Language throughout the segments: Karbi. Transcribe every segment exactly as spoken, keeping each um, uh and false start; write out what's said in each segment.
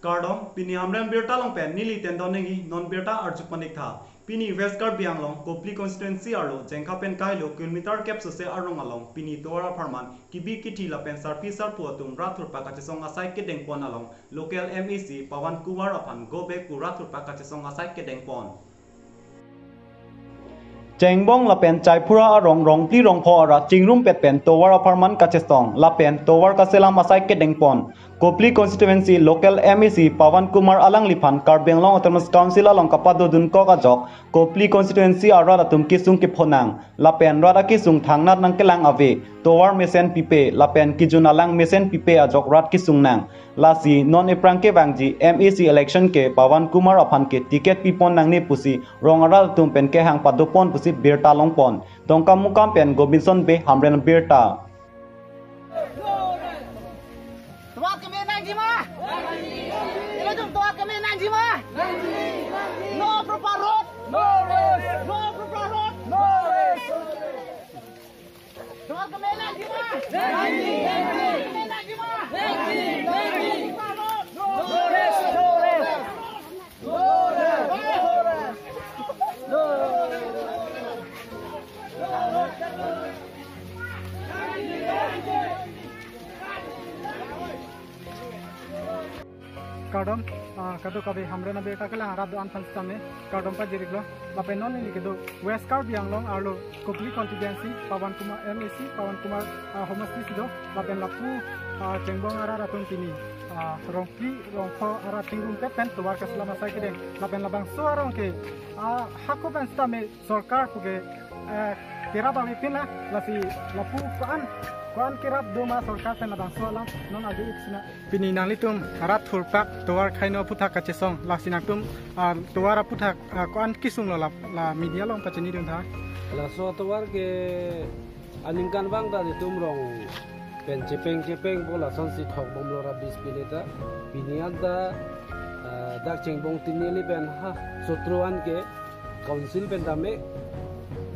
Kardom, pini Hamren birta along pen neli Tendon Enghi, non birta arju panik tha. Pini West Karbi Anglong, Kopili constituency arlo, Jengkha pen kahelo kilometer kep sose arong along, pini tovar apharman, kebi kethe lapen sarpi sarpo atum rat thurpak kachesong asai kedeng pon along, local M A C Pawan Kumar aphan go back pu rat thurpak kachesong asai kedeng pon. Chengbong lapen Chaiphura arong rongphli rongpho arat chingrumpet pen tovar apharman kachesong lapen tovar kaselam asai kedeng pon. Kopili constituency local M A C Pawan Kumar alangliphan Karbi Anglong Autonomous Council along kapadodun kok ajok Kopili constituency arat atum kesung kephonang lapen rat akesung thangnat nangkelang ave, tovar mesen pipe lapen kejun alang mesen pipe ajok rat kesungnang. Lasi non ephrang kevangji M A C election ke Pawan Kumar aphan ke ticket pipon nangne pusi rong arat atum pen kehang padopon pusi birta longpon. Dongkamukam pen Gobinson Bey, Hamren birta. Tovar keme nangji ma? Ilitum tovar keme nangji ma? No proper road. No rest. No proper road. No rest. Tovar keme nangji ma? Nangji. Keme nangji ma? Nangji. Nangji. No rest. No rest. Kardom, ah, kadokave Hamren abirta kelang arat do-an aphan sitame kardom pajir-iklo. Lapen non neli kedo West Karbi Anglong arlo Kopili constituency Pawan Kumar, M A C Pawan Kumar, ah, homosti si do. Lapen lapu, ah, Chengbong arat atum pini, ah, rongphli rongpho arat chingrumpet pen tovar kaselam asai kedeng. Lapen labangso arong ke, ah, hako pen sitame sorkar puke, eh, kerap avepin la, lasi lapu ko-an, ko-an kerap do ma sorkar pen labangso alam non arju-ik sina. Pini nanglitum rat thurpak tovar kaino aphuthak kachesong, lasi nangtum, ah, tovar aphuthak, ah, ko-an kesunglo la, la media along pachinidun tha. Laso tovar ke aningkanvang ta netum rong pen chepeng chepeng po lasonsi thokbomlo rubbish pine ta. Pini an ta, ah, dak Chengbong tineli pen ha sotro an ke council pen tame,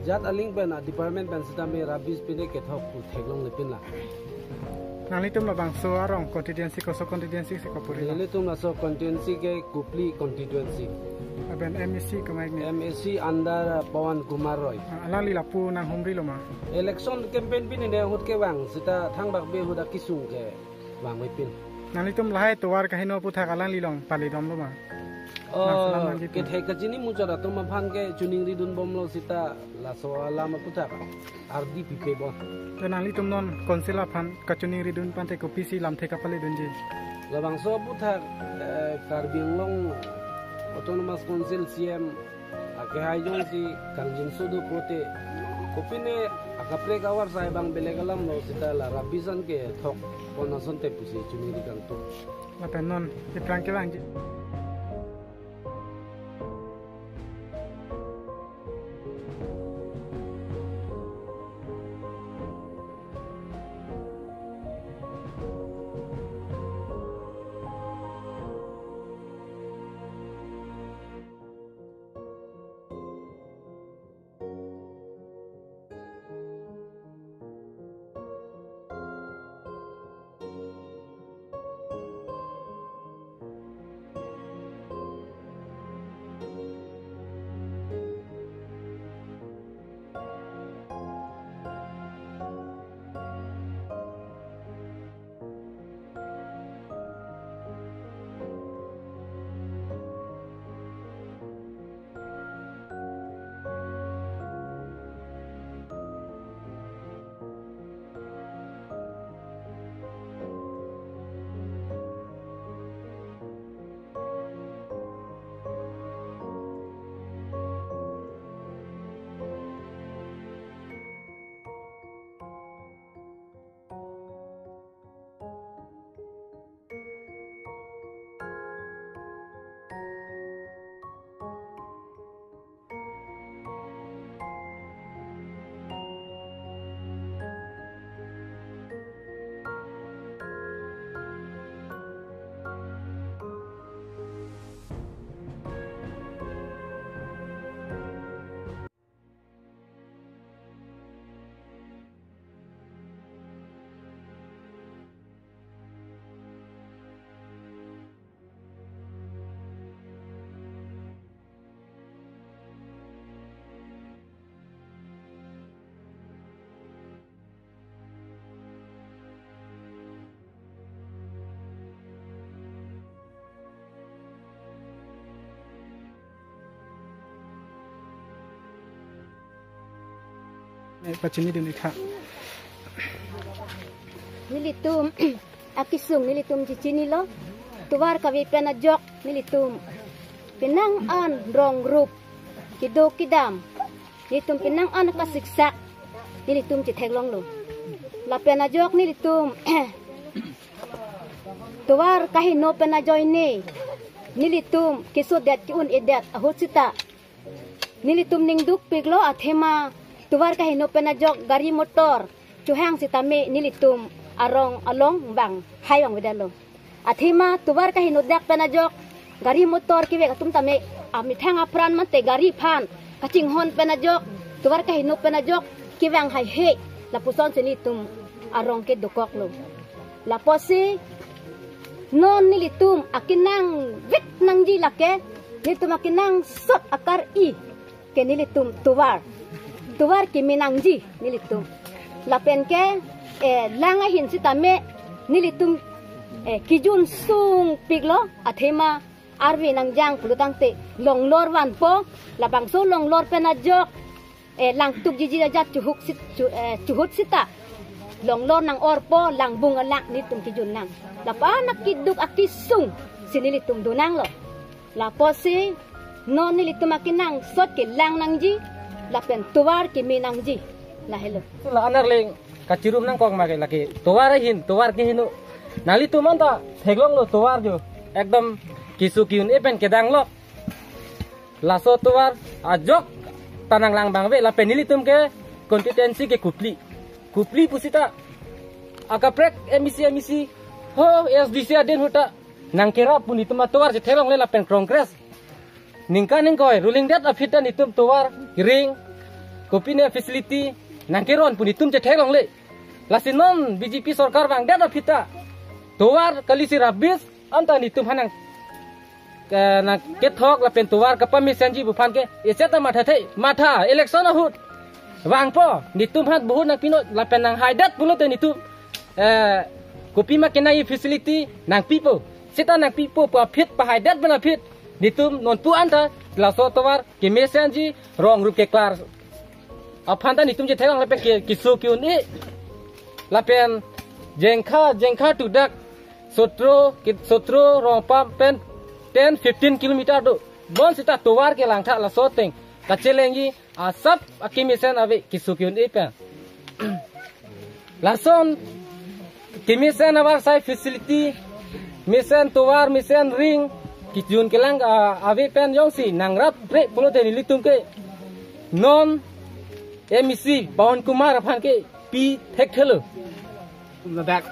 jat aling pen, ah, department pen sitame rubbish pine kethok pu theklonglepin la. Nanglitum labangso arong constituency koso constituency si kopuri lo? Nelitum laso constituency ke Kopili constituency. Lapen M A C kemai ne? M A C under, ah, Pawan Kumar Roy. Ah, alangli lapu nanghumrilo ma? Election campaign pine ne ahut kevang sita thangbak be ahut akesung kevangvepin. Nanglitum lahai tovar kaino aphuthak alangli along palidomlo ma? Oh, nangselam nangji pu. Kethek kachini muchot atum aphan ke chiningridunbomlo sita laso alam aphuthak ardi pipe bon. Te nanglitum non council aphan kachiningridun pen te kopisi lamthe kapaledunji? Labangso aphuthak, eh, Karbi Anglong Autonomous Council C M akehai jongsi kangjinso do pote, kopine akaprek avarsai abang belek alam lo sita la rubbish an kethokpon asonte pusi chiningri kangtung. Lapen non ephrang kevangji. Pachini dun ikha. Nelitum akesung nelitum chechinilo. Tovar kave pen ajok nelitum penang an rong rup kedo kedam, nelitum penang an kasiksak nelitum chetheklonglo. Lapen ajok nelitum tovar kaheno pen ajoine nelitum kesodet ke-un-edet ahut seta nelitum ning dukpiklo, athema tovar kaheno pen ajok gari motor chohang sitame nelitum arong along bang hai bang vedetlo. Athema tovar kaheno dak pen ajok gari motor kevek atum tame amethang apran mate gari aphan kachinghon pen ajok, tovar kaheno pen ajok kevang haihe, lapusonsi nelitum arong ke dokoklo. Lapusi non nelitum akenangsot nangji lake, nelitum akenangsot akar-i ke nelitum tovar. Tovar keme nangji nelitum. Lapen ke, eh, lang ahin sitame nelitum, eh, kejun sungpiklo, athema arve nangjang pulo tangte longlor vanpo, labangso longlor pen ajok, eh, langtuk jiji ajat chuhuk sit, chu, eh, chuhut seta longlor nang-orpo, langbung alak nelitum kejun nang. Lapu-an akeduk akesungsi nelitum donanglo. Lapusi non nelitum akenangsot ke lang nangji, lapen tovar keme nangji. Lahelo. La anerling kachirum nangkok ma ke lake tovar ahin, tovar keheno. Nanglitum anta theklonglo tovar jo ekdom keso ke-un-e pen kedang lok. Laso tovar ajok ta nanglang bang ave, lapen nelitum ke constituency ke Kopili. Kopili pusita akaprek M E C, M E C, ho, A S D C adin ahut ta nangkerap pu nelitum atovar chetheklongle lapen Congress ningkan ingkoi ruling det aphi ta nelitum tovar, ring, kopine facility nangkeron pu nelitum chetheklongle. Lasi non B J P sorkar vangdet aphi ta tovar kalisi rabis anta nelitum aphan nang, eh, nangkethok lapen tovar kapamesenji pu aphan ke echet ta mathathe, matha election ahut vangpo, nelitum aphan vote nangpinon lapen nanghaidet pulote nelitum, eh, kopima kenangji facility nangpipo. Seta nangpipo pu aphi, pahaidet pen aphi nelitum nonpu anta laso tovar kemesenji, rong rup keklar aphan ta nelitum chetheklong lapen ke, keso ke-un-e. Lapen Jengkha, Jengkha to dak Sotro, ke, Sotro Rongpam pen ten fifteen kilometer do. Bonseta tovar kelangtha, laso ateng kachelengji asap akemesen ave keso ke-un-e pen. Lason kemesen avarsai facility, mesen tovar, mesen ring, kejun kelang, ah, ave pen jongsi nangrapre pulote nelitum ke non M E C Pawan Kumar aphan ke pi thekthelo. Ladak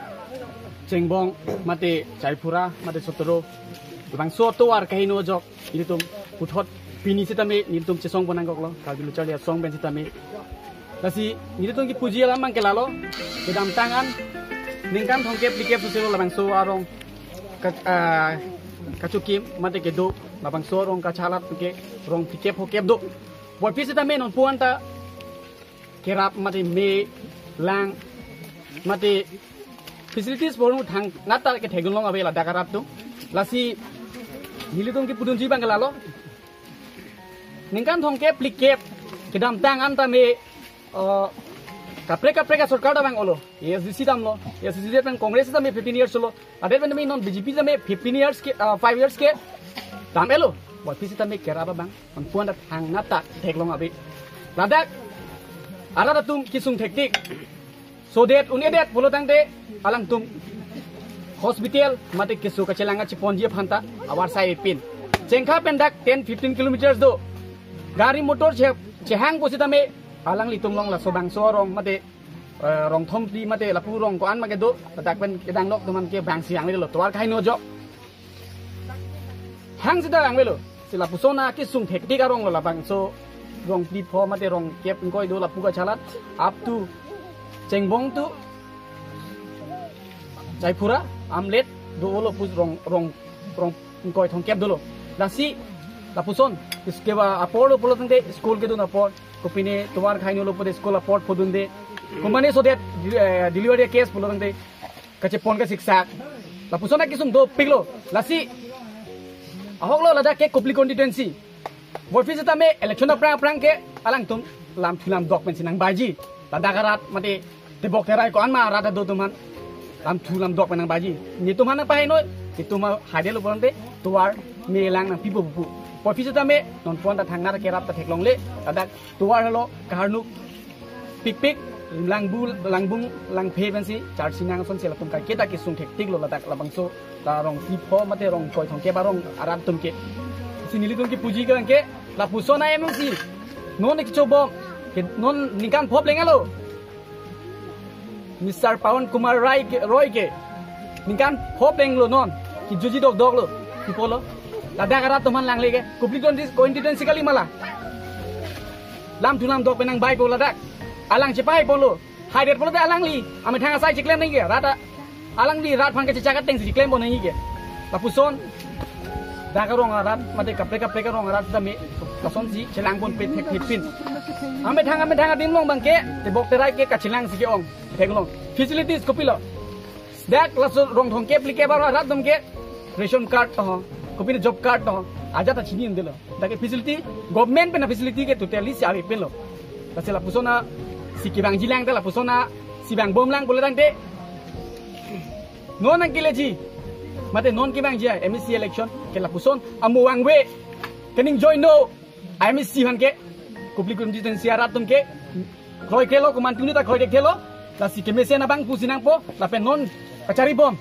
Chengbong mate Chaiphura mate Sotro, labangso tovar kaheno ajok nelitum puthot pini sitame nelitum chesong pon nangkoklo, Karbi Lo Charli Asong pen sitame. Lasi nelitum kepuji alam abang ke lalo, kedamtang an ningkan thomkep phlikep soselo labangso arong ka, ah, kachokim mate kedo, labangso arong kachelat ke rong phlikep phokep do. Puvoiphit sitame nonpu anta kerap mate me, lang mate facilities porong thangnat ta ketheklong ave ladak arap atum. Lasi nelitum kepudunji abang ke lalo. Ningkan thomkep phlikep kedamtang an tame, eh, kaprek kaprek asorkar ta vanglo. A S D C damlo. A S D C pen Congress tame fifteen years lo. Ladak pen tame non B J P tame fifteen years ke, eh, five years kedam-etlo. Puvoiphit sitame kerap abang nonpu anta thangnat ta theklong ave. Ladak arat atum kesung thektik, sodet un-edet pulo tangte alangtum hospital mate keso kachelang kacheponji aphan ta avarsai pin. Jengkha pen dak ten fifteen kilometers do. Gari motor che, chehang pusitame alanglitum along laso bangso arong mate, eh, Rongthompi mate lapu rong ko-an ma kedo, ladak pen kedang lok atum aphan ke bangsi vangvelo, tovar kaheno ajok. Hang seta vangvelo. Si lapuson akesung thektik arong lo labangso rong phli pho mate rong kep ingkoi do lapu kachelat up to Chengbong to Chaiphura, Amlet do-olo pu rong, rong, rong ingkoi thomkep dolo. Lasi lapuson, iske ba apor lo pulo tangte school kedun apor, kopine tovar kahenolo pulote school apor phodunde. Komane sodet, eh, delivery case pulo tangte kachepon kasiksak. Lapuson akesung dopiklo. Lasi ahoklo ladak ke Kopili constituency. Puvoiphit sitame election aphrang aphrang ke alangtum lamthu lamdok pensi nangbaiji. Ladak arat mate tebok terai ko-an ma arat do atum aphan lamthu lamdok pen nangbaiji. Netum aphan nangpahai noi, netum aphan haidetlo pulote tovar me lang nangpipo pu. Puvoiphit seta me non pon ta thangnat kerap ta theklongle, ladak tovar helo kaharnuk pikpik, langbu, langbung, langphe pensi charsi nang asonsi latum kaiketa kesung thektiklo ladak labangso la rong isi pho mate rong koi thomkep arong arat atum ke. Si nelitum kepuji ke abang ke lapuson a-M L C non ke chobom ke non ningkan phongo leng alo. Mister Pawan Kumar Rai ke, Roy ke ningkan phongo leng lo non. Kejuji dokdok lo. Kipu lo. Ladak arat atum aphan langle ke Kopili consti-, constituency kali ma la. Lamthu lamdok pen nangbaipo ladak. Alang chepahaipo lo. Haidet pulote alangli amethang asai chiklem nangji ke. Rat a-, alangli rat aphan kachechak atengsi chiklempo nangji ke. Lapuson dak arong arat mate kaprek kaprek arong arat tame lasonsi chelang ponpe thekthepin. Amethang amethang adim along abang ke tebok terai ke kachelangsi ke-ong. Theklong. Facilities kopilo? Dak laso rong thomkep phlikep arong arat atum ke ration card to, kopine job card to, ajat ta chini undelo. Dak ke facility, government pen a-facility ke totally si ave penlo. Lasi lapuson a si kevangji lang ta lapuson a si vangbom lang pule tangte non nangkeleji mate non kevangji a-M A C election ke lapuson amo vangve. Kaning join no a-M A C aphan ke, Kopili constituency arat atum ke kroikrelo, komantu ni ta kroidetlo. Lasi kemesen abang pusi nangpo, lapen non kacharibom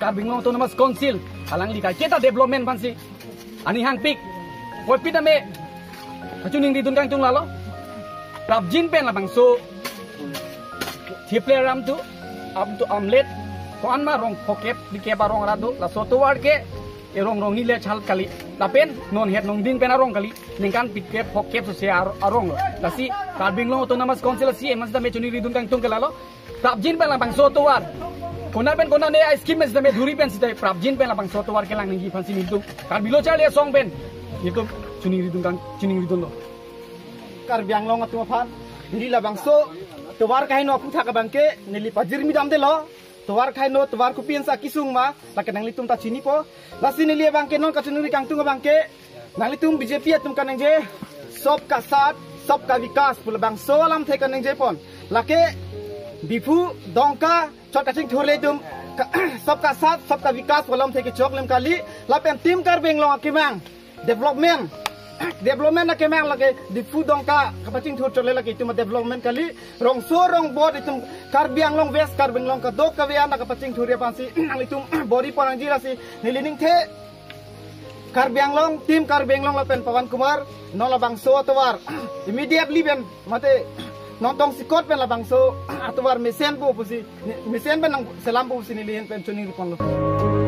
Karbi Anglong Autonomous Council alangli kaiketa development aphansi aning hangpik. Puvoiphit tame kachiningridun kangtung lalo. Prapjin pen labangso Theple Ram to, Am to Amlet, ko-an ma rong phokep phlikep arong arat do, laso tovar ke erong rong ni le chal kali. Lapen non het nongding pen arong kali. Ningkan phlikep phokep sose ar-, arong lo. Lasi Karbi Anglong Autonomous Council a-C E M sitame chiningridun kangtung ke lalo. Prapjin pen labangso tovar, konat pen konat ne a-scheme sitame dhuri pen sitame prapjin pen labangso tovar kelang nangji aphansi nelitum Karbi Lo Charli Asong pen nelitum chiningridun kang, chiningridunlo. Karbi Anglong atum aphan neli labangso tovar kahaino aphuthak abang ke neli pajirmi damdetlo. Tovar kahaino, tovar kopi ansi akesung ma, lake nanglitum ta chinipo. Lasi neli abang ke non kachiningri kangtung abang ke, nanglitum B J P atum kaningje, "Sabka Saath, Sabka Vikas" pu labangso alamthe kaningjepon. Lake Diphu, Dongka chot kachingthurle atum ka-, "Sabka Saath, Sabka Vikas" pu alamthe kechoklim kali, lapen Team Karbi Anglong akemang development, development akemang lake Diphu, Dongka kapachingthur chotle lake itum development kali. Rongso rongbot itum Karbi Anglong West, Karbi Anglong kadokave an kapachingthurji aphansi nanglitum bor-ipon nangji. Lasi neli ningthe Karbi Anglong, Team Karbi Anglong lapen Pawan Kumar, non labangso atovar immediately pen mate non tongsekot pen labangso atovar mesenpo pusi, mesen pen nangselampo pusi neli ahin pen chiningriponlo.